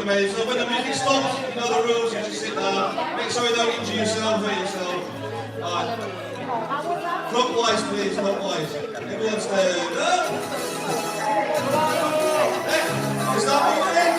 mai. So when the music stops, you know the rules, you just sit down. Make sure you don't injure yourself, hurt yourself. Alright. Clockwise, please, clockwise. Everyone stand up. Hey, start moving.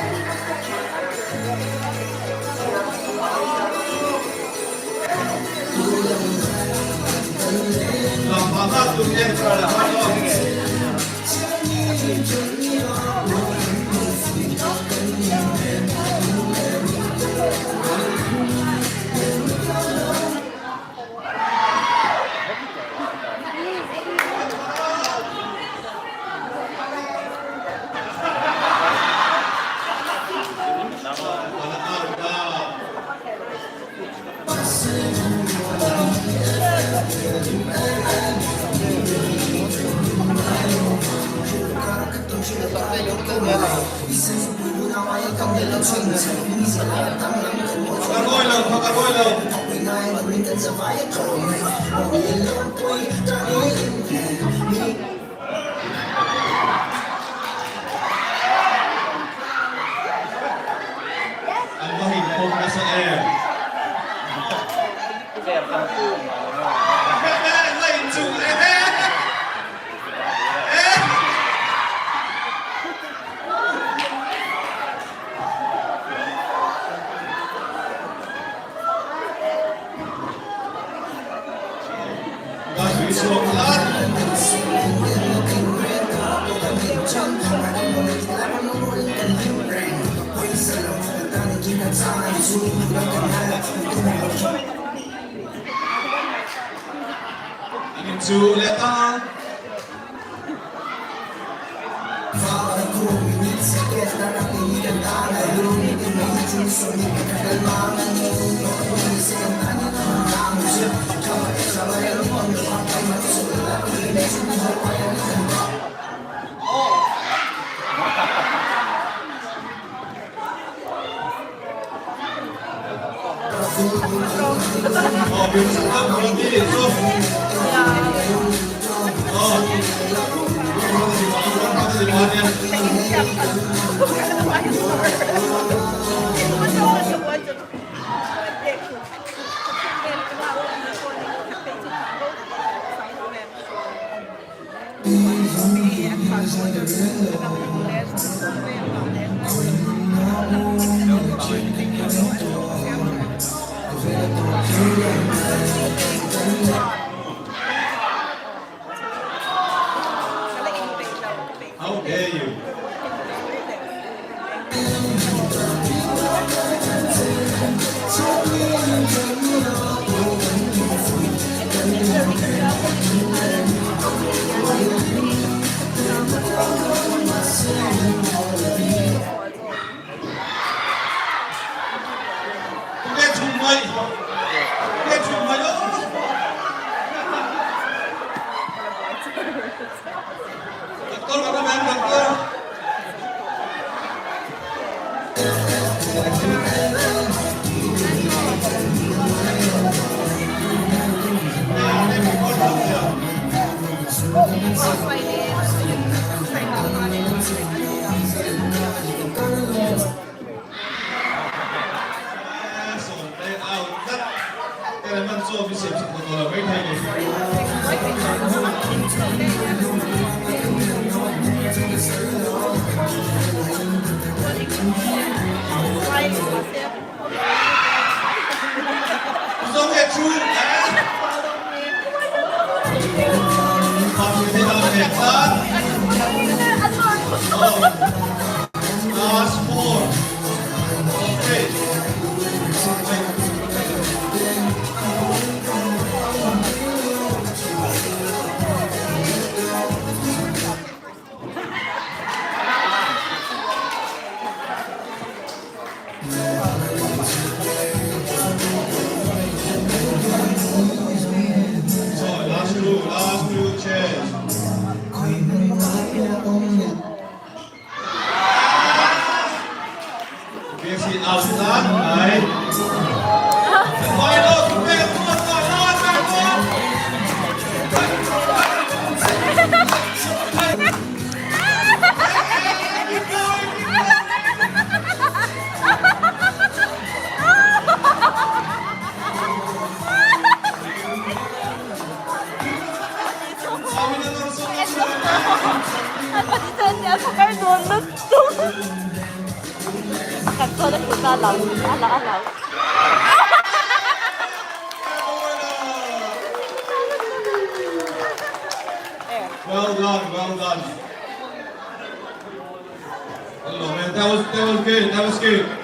Ka ngawi lo, ka ngawi lo. An va inpawm nasa em. La inchuh e. An inchuh leh ta. How dare you? Tunge chhum mai? Tunge chhum mai aw? Doctor kan awm em doctor? Last four. Three. So last two, last two chairs. BC out này. Final, Well done, well done. Hello, man. That was that was good. That was good.